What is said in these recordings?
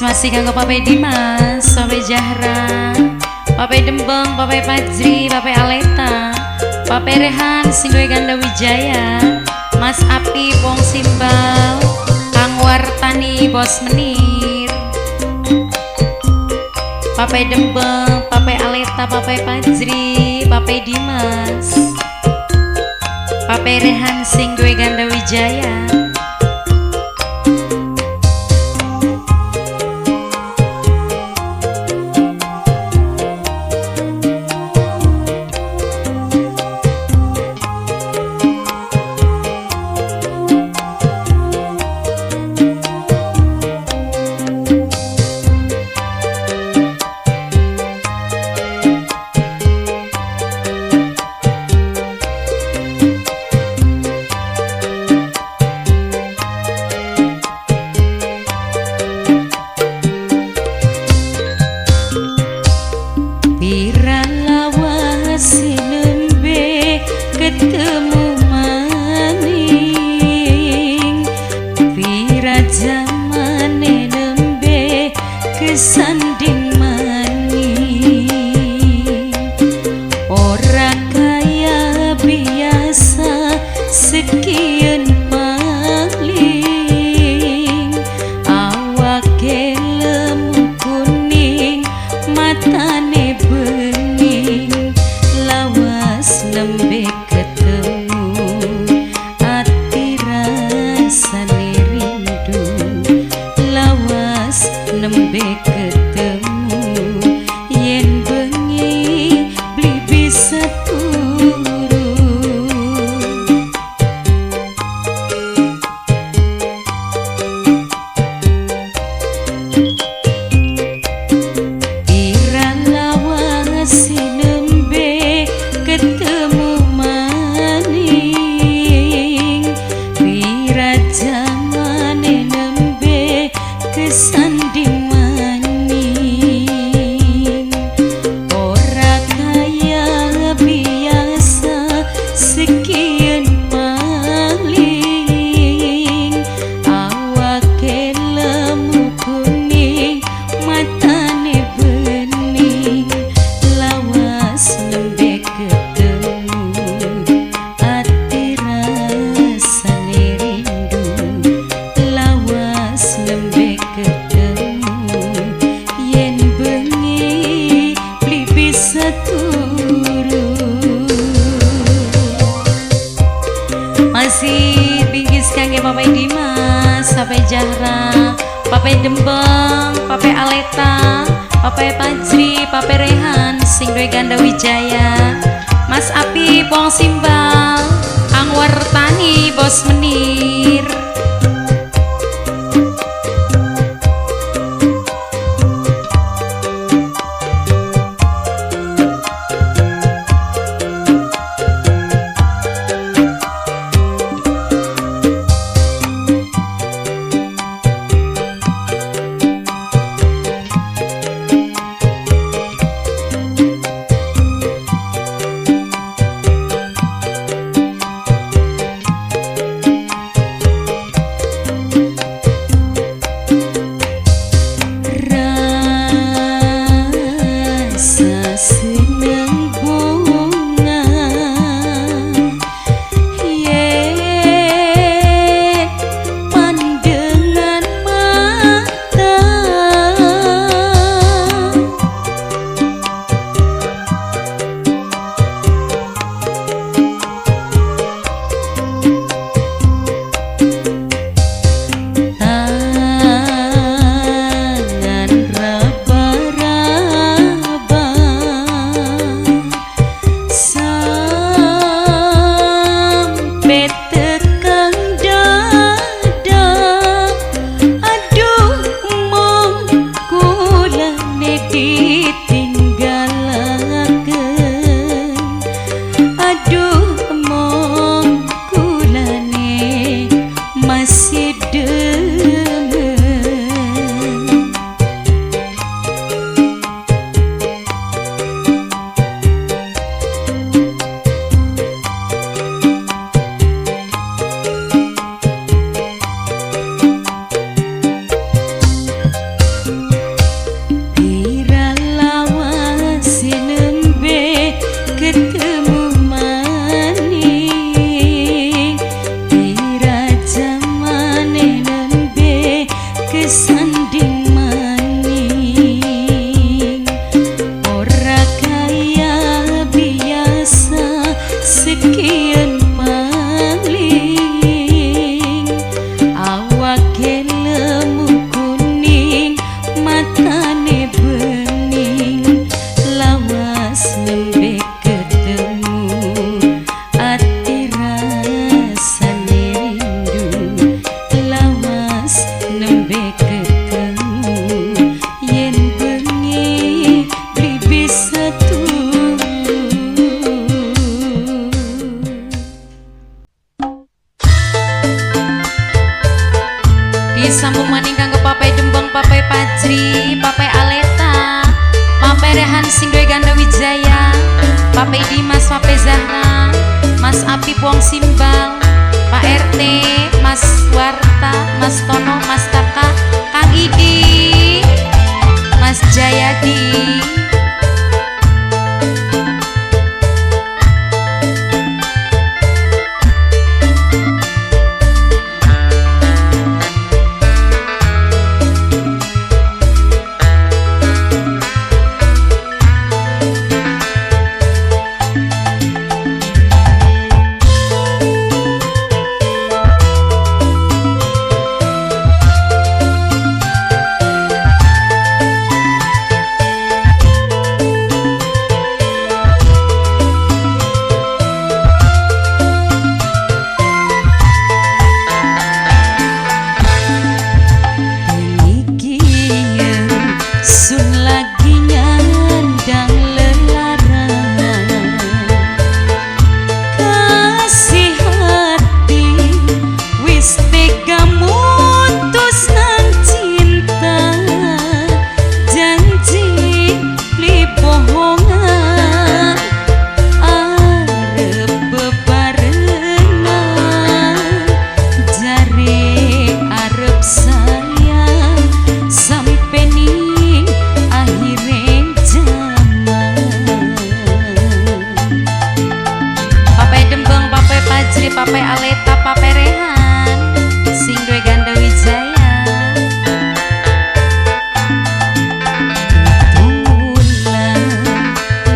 Masih kanggo Pape Dimas, Pape Jahra, Pape Dembeng, Pape Fajri, Pape Aleta, Pape Rehan, sing duwe Ganda Wijaya, Mas Api Wong Simbal, Kang Wartani Bos Menir, Pape Dembeng, Pape Aleta, Pape Fajri, Pape Dimas, Pape Rehan sing duwe Ganda Wijaya. Ketemu maning pira jamane nembe kesanding maning, ora kaya biasa sekian paling, awake lemu kuning matane bening, lawas nembe ketemu ati rasane rindu, lawas nembe ketemu yen bengi beli bisa turu. Pira lawas nembe ketemu maning, pira jamane nembe kesanding maning, ora kaya biasa sekian paling, awake lemu kuning matane bening, lawas nembe ketemu ati rasane rindu, lawas nembe ketemu yen bengi beli bisa turu. Masih binggis kangge Pape Dimas, Pape Jahra, Pape Dembeng, Pape Aleta, Pape Fajri, Pape Rehan sing duwe Ganda Wijaya, Mas Api Wong Simbal, Kang Wartani Bos Menir. Rasa seneng bunga yen pandengan mata, tangan raba-raba sampai tekan dada, aduh mong kulane ditinggalaken, aduh mong kulane masih demen. Disambung maning kanggo Papai Dembong, Papai Pajri, Papai Aleta, Papai Rehan sing duwe Ganda Wijaya, Papai Dimas, Papai Zahra, Mas Apip Wong Simbang, Pak RT, Mas Warta, Mas Tono, Mas Taka, Kang Idi, Mas Jayadi. Papai Aleta, Papai Rehan sing duwe Ganda Wijaya. Tulan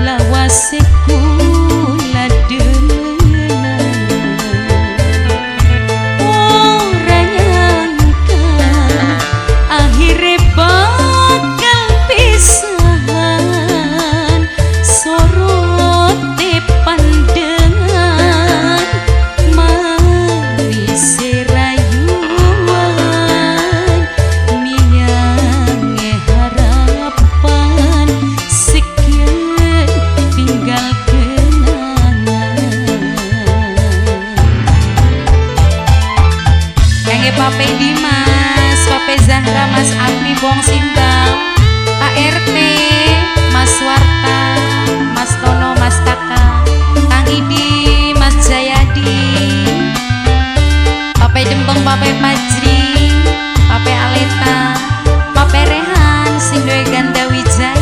lawase kula demenan, ora nyangka akhire bakal pisahan, sorote pandangan rayuan, miange harapan sekian tinggal kenangan. Kangge Pape Dimas, Pape Zahra, Mas Agni Bong Simbang, Pak RT, Mas Warta, Mas Tono, Mas Taka, Kang Idi, Mas Jayadi, Papai Dembong, Papai Pajri, Papai Aleta, Papai Rehan sing duwe Ganda Wijaya.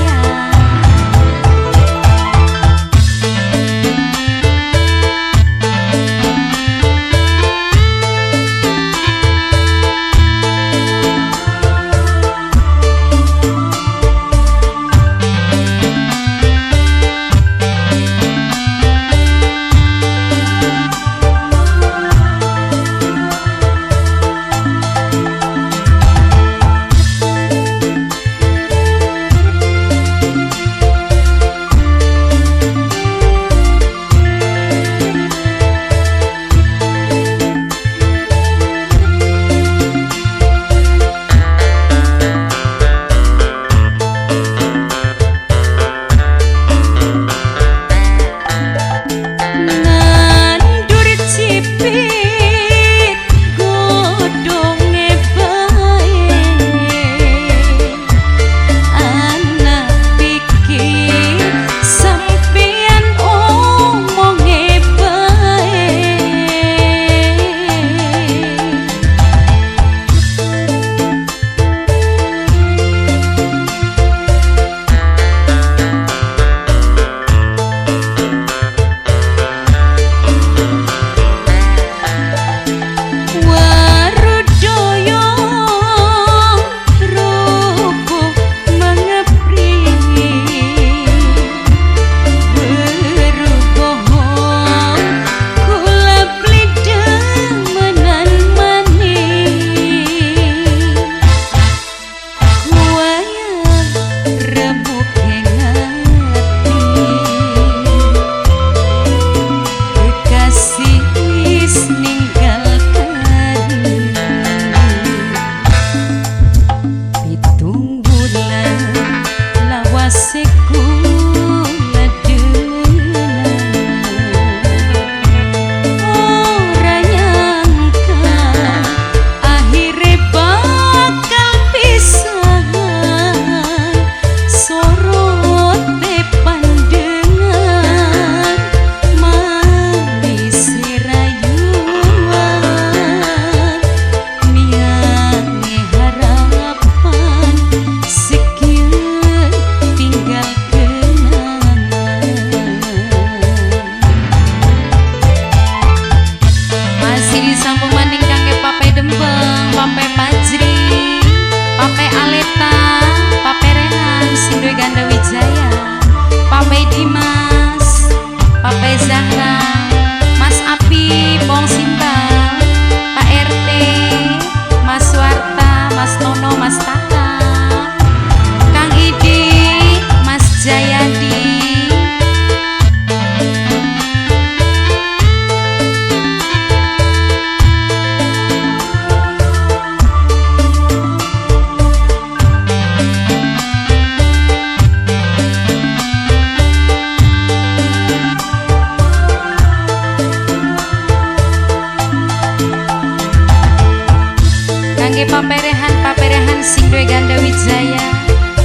Pape Rehan, Pape Rehan sing duwe Ganda Wijaya,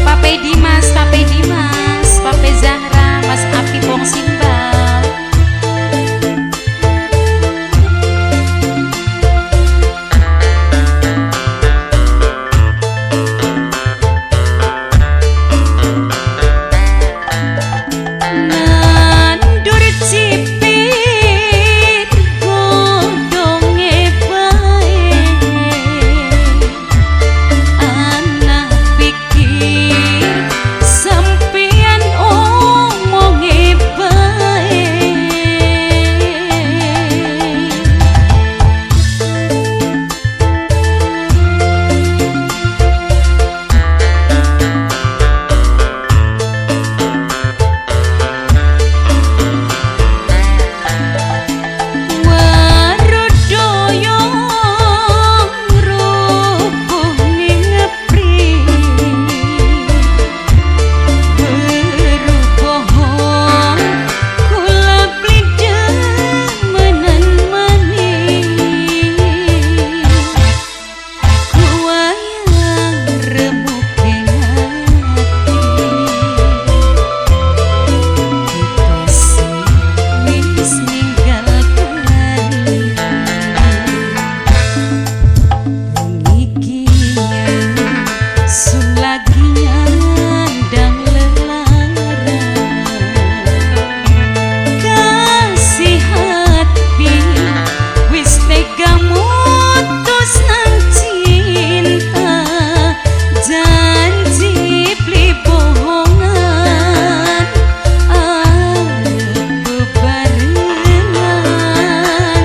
Pape Dimas, Pape Dimas, Pape Zahra, Mas Api Bong Simbal. Nandur cipit godhonge bae, anak pikir sampeyan omonge bae. Warudoyo rubuh ngepri, berubohong kula blidemenan maning, kuwayang remuke ati, kita sing wis ninggal kari. Bengi iki sun lagi nyandang lelara, kasih hati wis tega mutus nang cinta, janji beli bohongan arep bebarengan,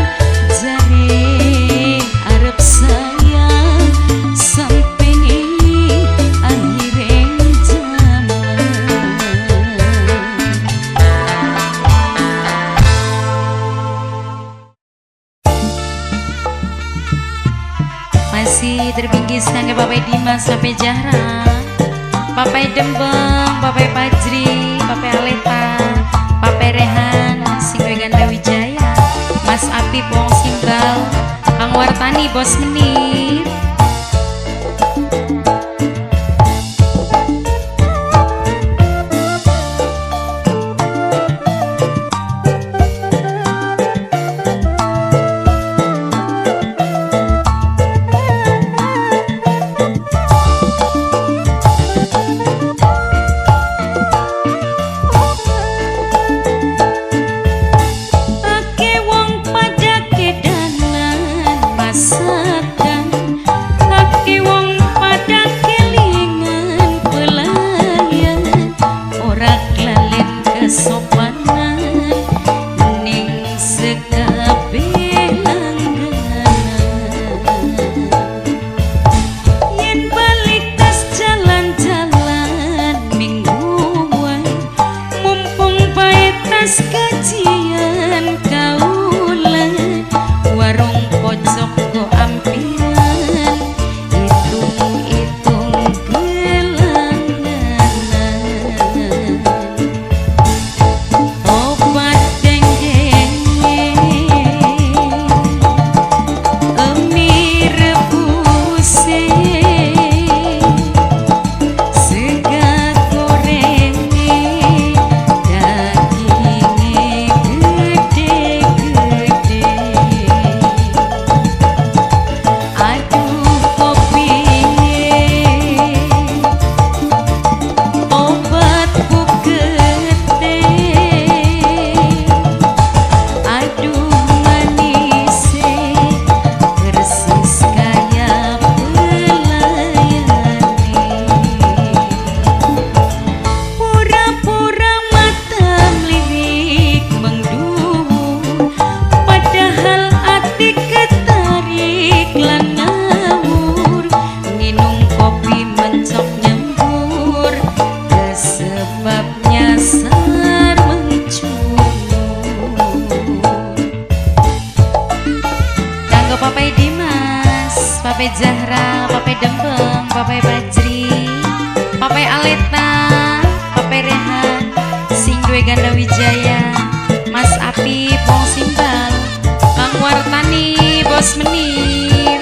jare arep sayang sampe ning akhire jaman. Masih terbingkis kangge Papai Dimas, Papai Jahra, Papai Dembeng, Papai Pajri, Papai Aleta, Papai Rehan, sing duwe Ganda Wijaya, Mas Apip Wong Simbal, Kang Wartani Bos Menir. Ake wong pada kedanan masakan, ake wong pada kelingan pelayan, ora klalen kesopanan ning sekabeh langganan. Yen balik tas jalan-jalan mingguan, mumpung bae tas kajian kaulan, warung pojok go ampiran, hitung-hitung gelanganan. Obat dengge emi rebuse, sega gorenge daginge gede-gede, aduh kopine obat bukete, aduh manise persis kaya pelayane. Pura-pura mata melirik mengduhur, padahal ati ketarik lan ngawur, nginum kopi mencok nyembur, kesebab nyasar mencumur. Kanggo Papai Dimas, Papai Zahra, Papai Dembeng, Papai Bajri, Papai Aleta, Papai Rehan, sing duwe Ganda Wijaya, Mas Apip Wong Simbal, Kang Wartani Bos Menir.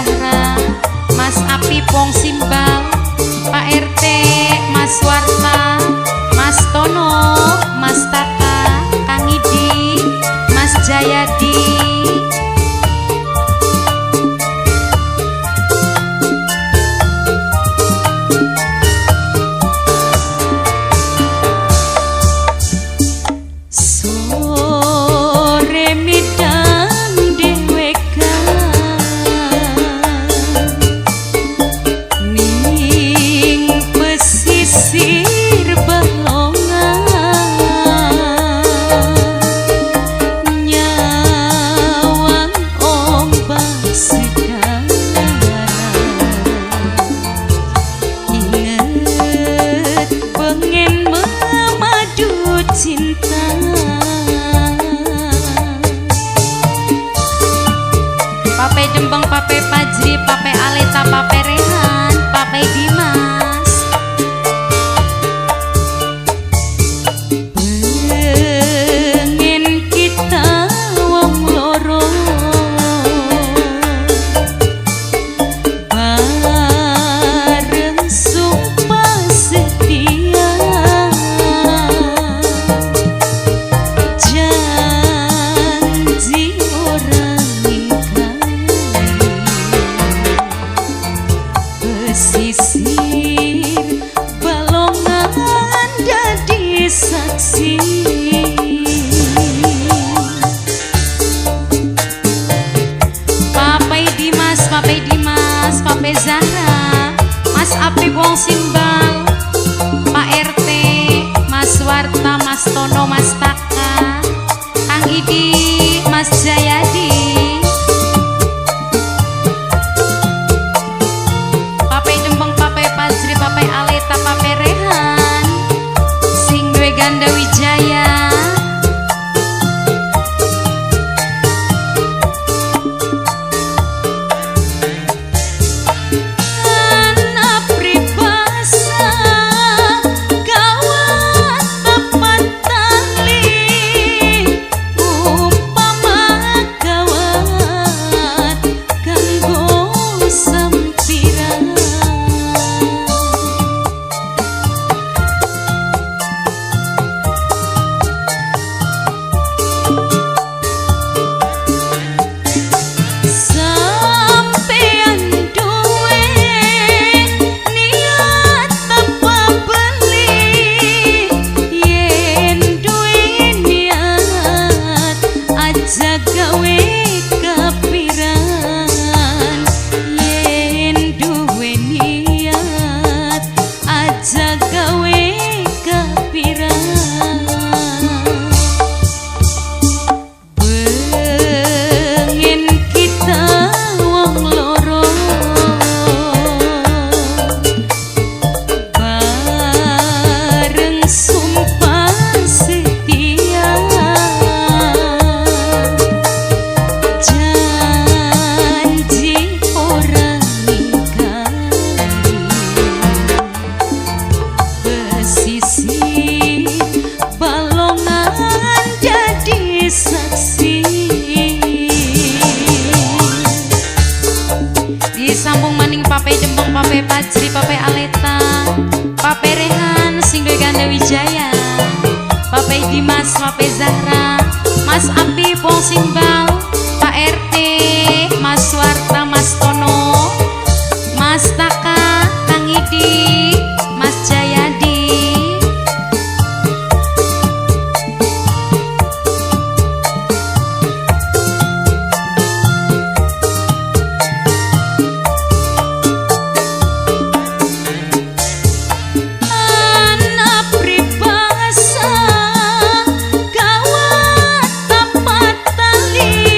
Zahra, Mas Api Pong Simbal, Pak RT, Mas Warta, Mas Tono, Mas Tata, Kang Idi, Mas Jayadi. Sore midang dhewekan ning pesisir Balongan, nyawang ombak segara, inget pengen memadu cinta. Pape Dembeng, Pape Pajri, Pape Aleta, Pape Rehan, Pape Dimas. Pengen kita wong loro bareng sumpah setia, janji ora ngingkari, pesisir Balongan dadi saksi. Papai Dimas, Papai Dimas, Papai Zahra, Mas Api Wong Simbal, Pak RT, Mas Warta, Mas Tono, Mas Taka, Kang Idi, Mas Jayadi, Papai Dembeng, Papai Pajri, Papai Aleta, Papai Rehan, sing duwe Ganda Wijaya. Ana pribasa gawat papat tali, umpama gawat kanggo sempiran. Sampean duwe niat apa beli, yen duwe niat aja gawe kepiran, yen duwe niat aja gawe kepiran. Pengen kita wong loro bareng sumpah setia, janji ora ngingkari, pesisir Balongan jadi saksi. Disambung maning Pape Dembeng, Pape Pajri, Pape Aleta, Pape Rehan, sing duwe Ganda Wijaya, Pape Dimas, Pape Zahra, Mas Api Pong Simbal, Pak RT, Mas Warta, Mas Tono, Mas Taka, Kang Idi, Mas Jayadi. Ana pribasa gawat papat tali,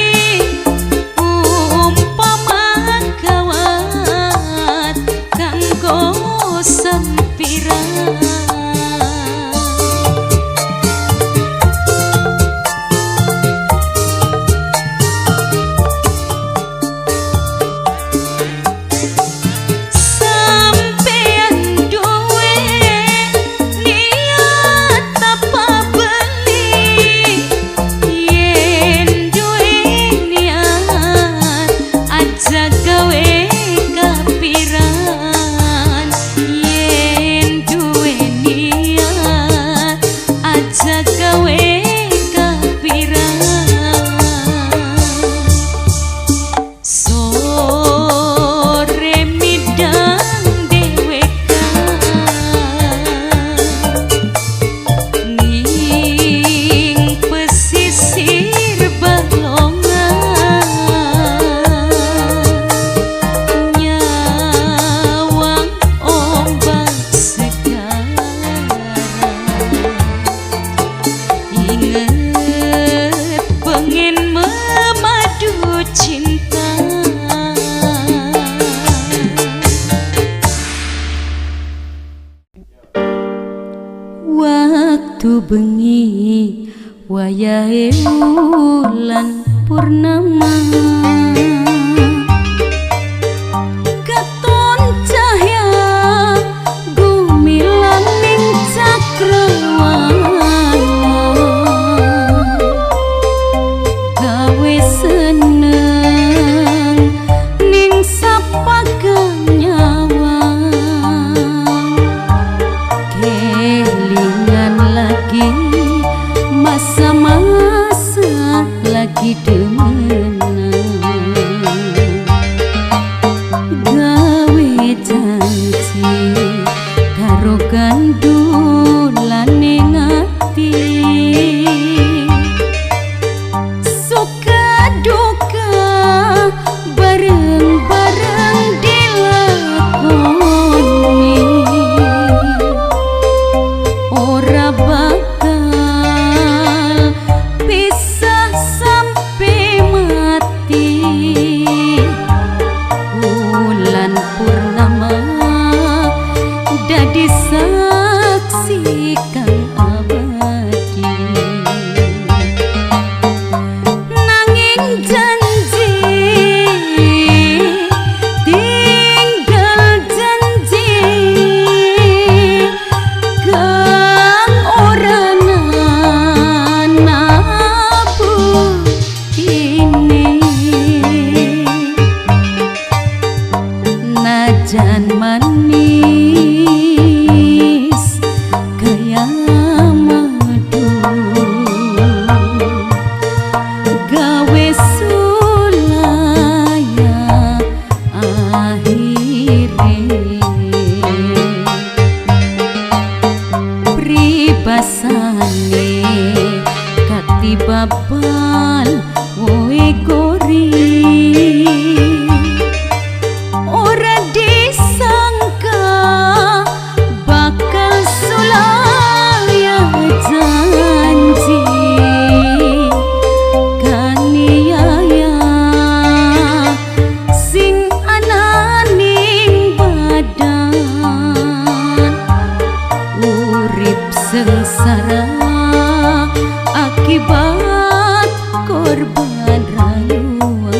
Waktu bengi wayahe wulan purnama, katon cahya gumilang ning cakrawala, gawe seneng ning sapagang nyawa, kelingan lagi masa-masa lagi demenan, gawe janji karo gandulane ngati, suka duka bareng-bareng dilakoni, ora bakal pisah sampai mati. Bulan purnama dadi saksi kang abadi, nanging janji tinggal janji kang ora ana buktine. Najan manis kaya madu, gawe sulaya akhire, pribasane katibabal woe gori, ora disangka bakal sulaya janji kaniaya sing ananing badan, urip sengsara akibat korban rayuan.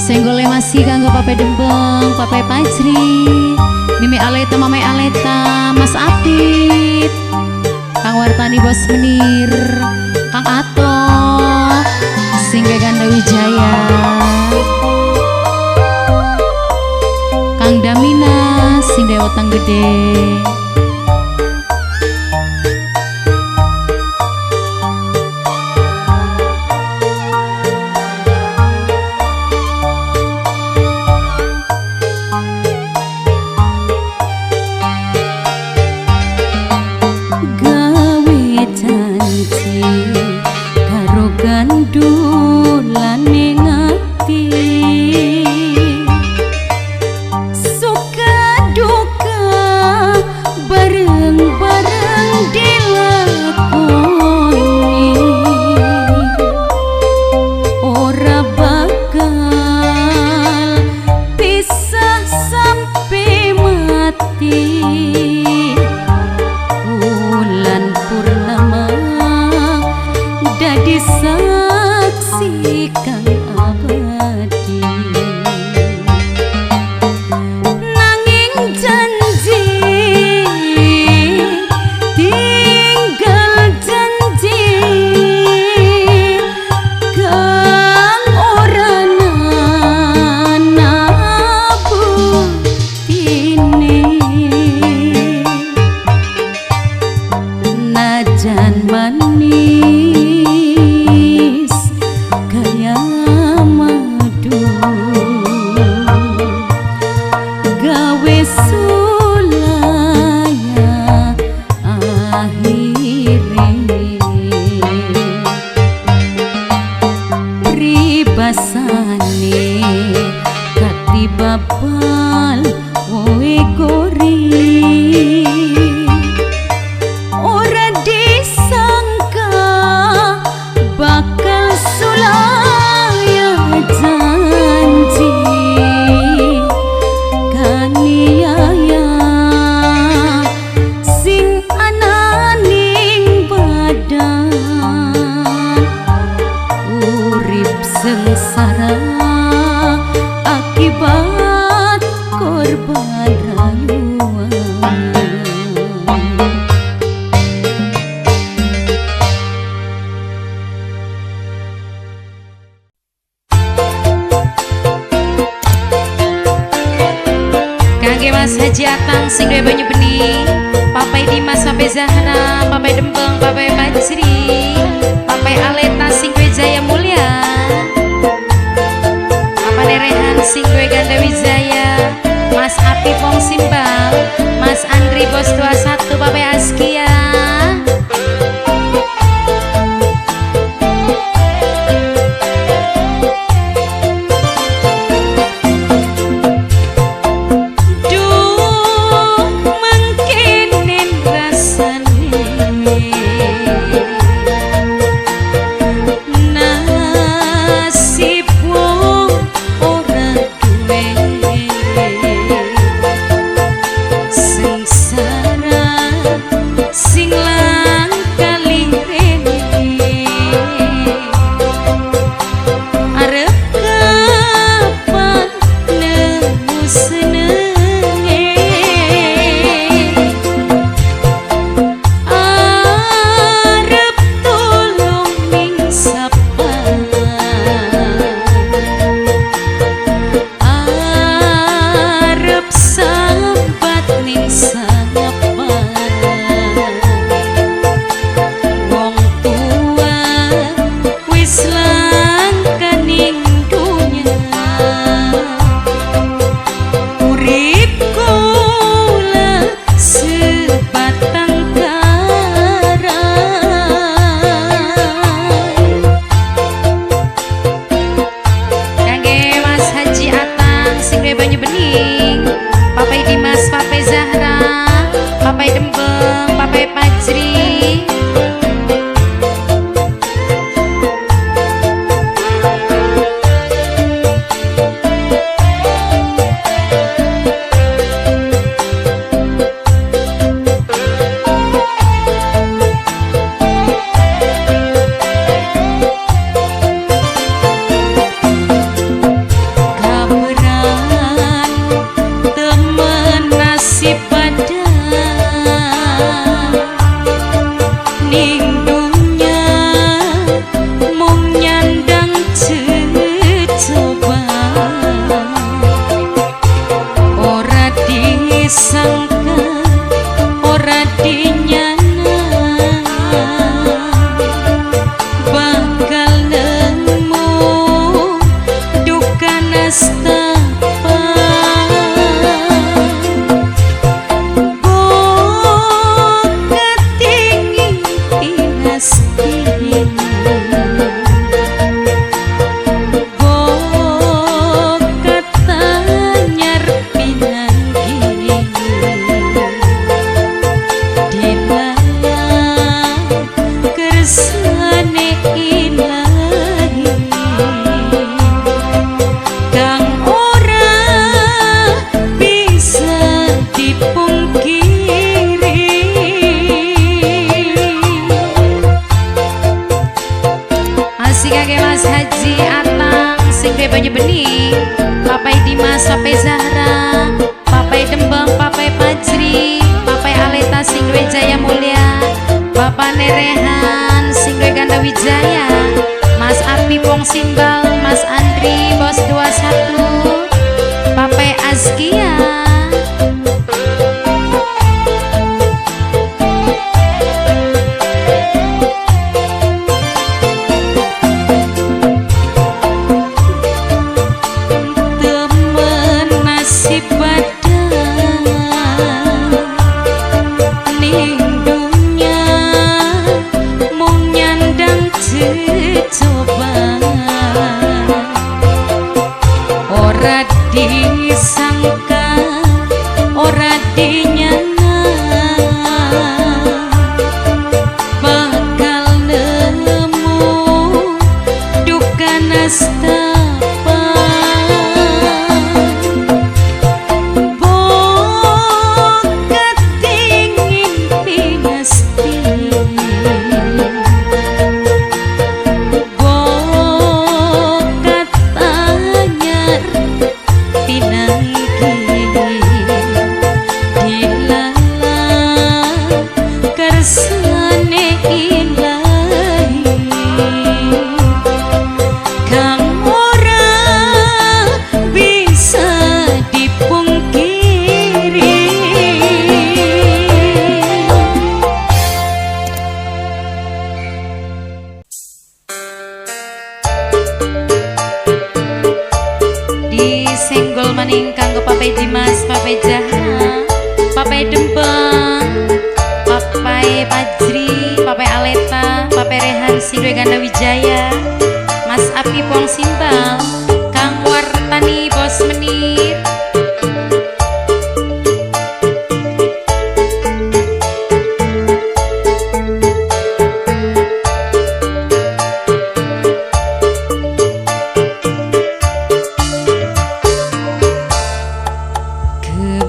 Senggole masih kanggo Pape Dembeng, Pape Pajri, Mimi Aleta, Mame Aleta, Mas Apit, Kang Wartani Bos Menir, Kang Ato, Singga Ganda Wijaya, Kang Damina, sing Dewotang Gede. Gawe janji karo gandulane ngati, suka duka bareng-bareng dilakoni, ora bakal pisah sampai mati. Bulan purnama dadi saksi kang abadi, nanging janji tinggal janji kang ora ana buktine. Najan manis kaya madu, Sengsara akibat korban rayuan. Kangge Mas Haji Atang sing duwe banyu bening, Papai Dimas, Papai Zahra, Papai Dembeng, Papai Fajri, Papai Aleta sing duwe Jaya Mulia, Papa Nerehan sing duwe Ganda Wijaya, Mas Api Pong Simbal, Mas Andri Bos 21, Papai Askia. Duh mengkenen rasane nasib wong ora duwe, sengsara sing langka lirene arep kapan nemu senenge, arep tulung ning sapa, arep sambat ning sapa, wong tua wis langka ning dunya, urip kula sebatang kara. Kangge Mas Haji Atang sing duwe banyu bening, Papai Dimas, Papai Zahra, Papai Dembeng, Papai Fajri. Kaberan temen nasib pada ning dunya mung nyandang cecoba, ora disangka ora dinyana bakal nemu duka nastapa. Ketingin pinasti ketanyar pinanggi dinaya kersane ilahi kang ora bisa dipungkiri. Masih kakek Mas Haji Atang sing duwe banyu bening, Papai Dimas, Papai Zahra, Papai Dembeng, Papai Fajri, Papai Aleta sing duwe Jaya Mulia, Bapak Nerehan sing duwe Ganda Wijaya, Mas Api Pong Simbal, Mas Andri Bos 21, Papai Azkia. Temen nasib badan ning dunya mung nyandang cecoba, ora disangka ora dinyana bakal nemu duka nastapa. Ketingin pinasti Kang ora bisa dipungkiri. Disenggol maning kanggo Pape Dimas, Pape Jahra, Pape Dembang, Pape Pajri, Pape Aleta, Pape Rehan Sindwe Ganda Wijaya, Mas Api Pong Simbal, Kang Wartani Bos Menir.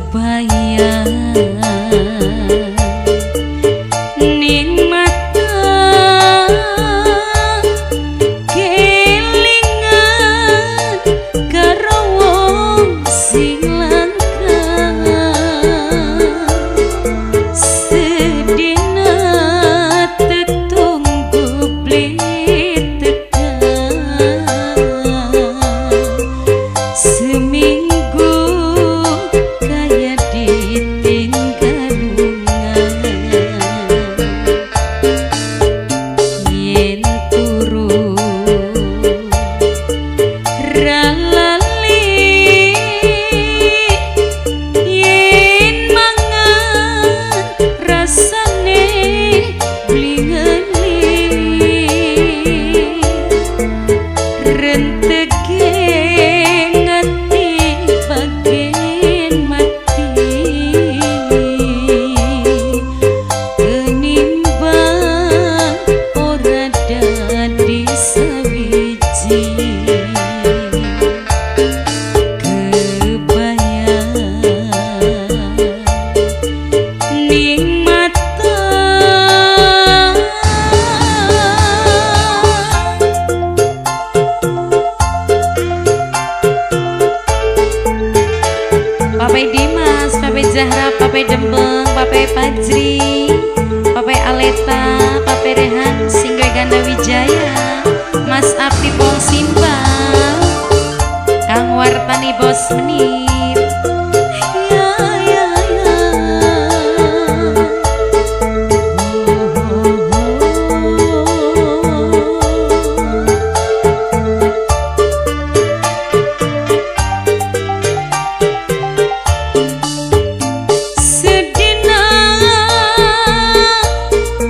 Kebayang ning mata kelingan karo wong sing langka, sedina tetunggu beli tekan, seminggu kaya ditinggal lunga. Yen turu ra lali, yen mangan rasane beli ngeli, renteke ngati bagen mati, tenimbang ora dadi sawiji. Kebayang ning mata. Pape Dimas, Pape Zahra, Pape Dembeng, Pape Pajri, Pape Aleta, Pape Rehan Singga Ganda Wijaya, Mas Api Pong Simbal, Kang Wartani Bos Menir. Ya ya ya. Oh, oh, oh. Sedina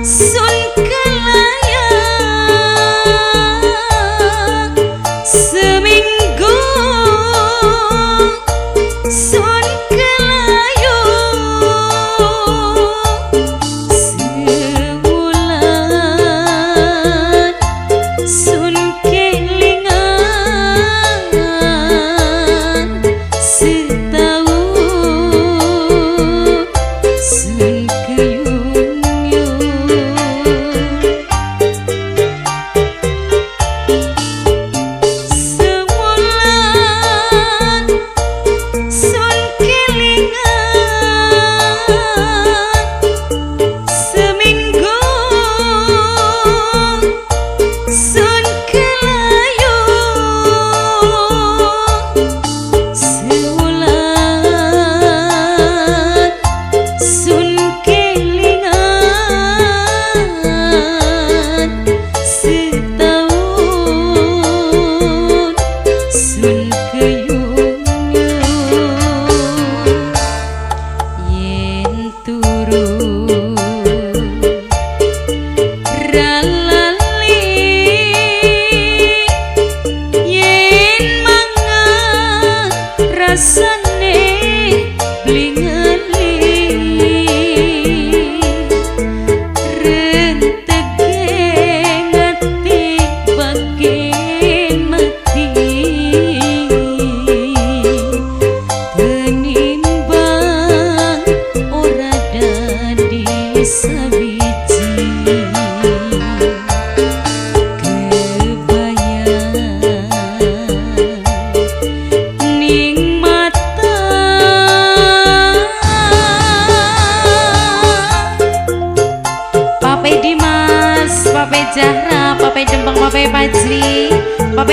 sun kelayang, seminggu sun kelayu, sebulan sun kelingan, setahun sun keyun-yun.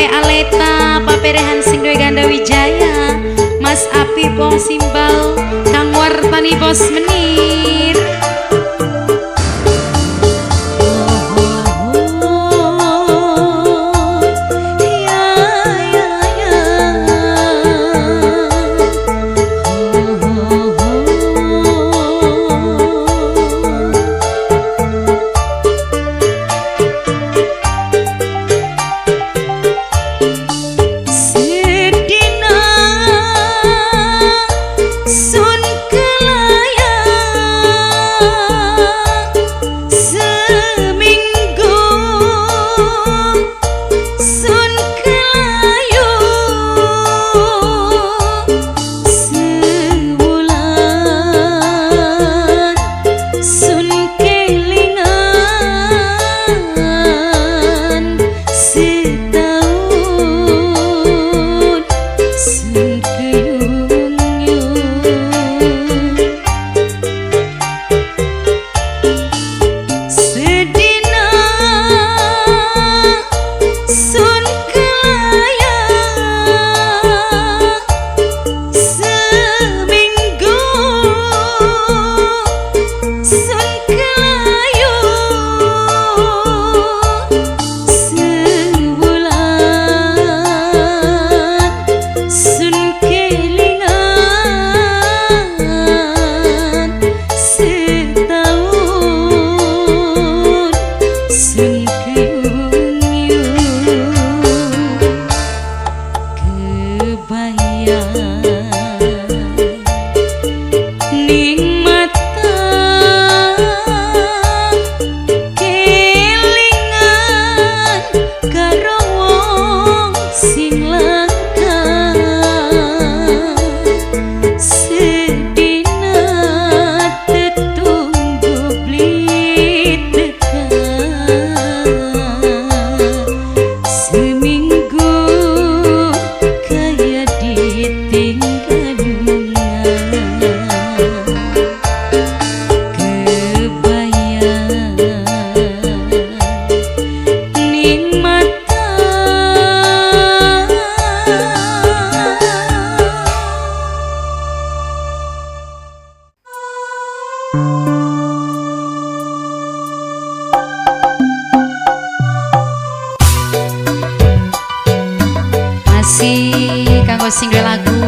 Pape Aleta, Pape Rehan sing duwe Ganda Wijaya, Mas Api Pong Simbal, Kang Wartani Bos Menir. Sing duwe lagu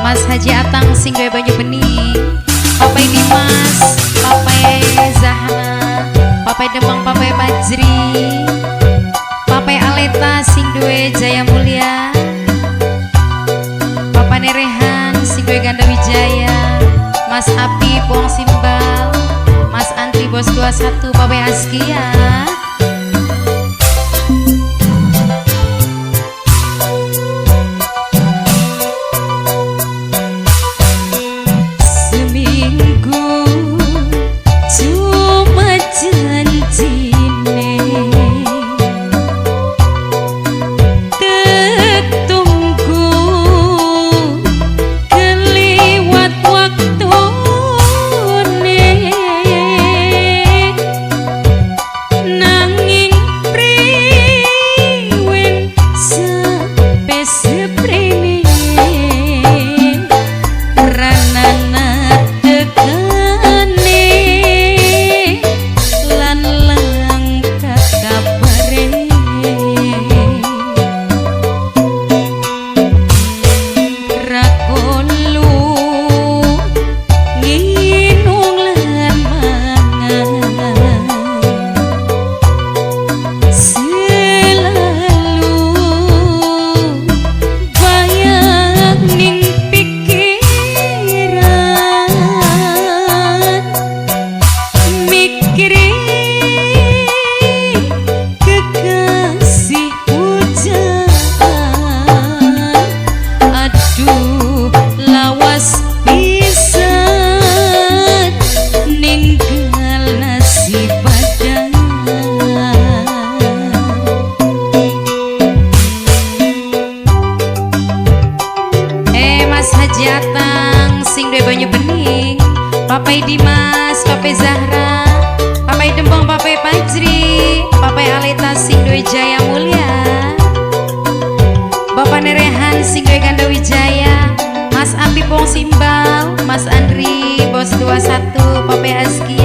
Mas Haji Atang sing duwe banyu bening, Papai Dimas, Papai Zahra, Papai Demang, Papai Fajri, Papai Aleta sing duwe Jaya Mulia, Papa Nerehan sing duwe Ganda Wijaya, Mas Api Pong Simbal, Mas Andri Bos 21, Papai Askia. Papai Dimas, Papai Zahra, Papai Dembong, Papai Fajri, Papai Aleta sing duwe Jaya Mulia. Wong Simbal, Mas Andri, Bos 21, Pape Aski.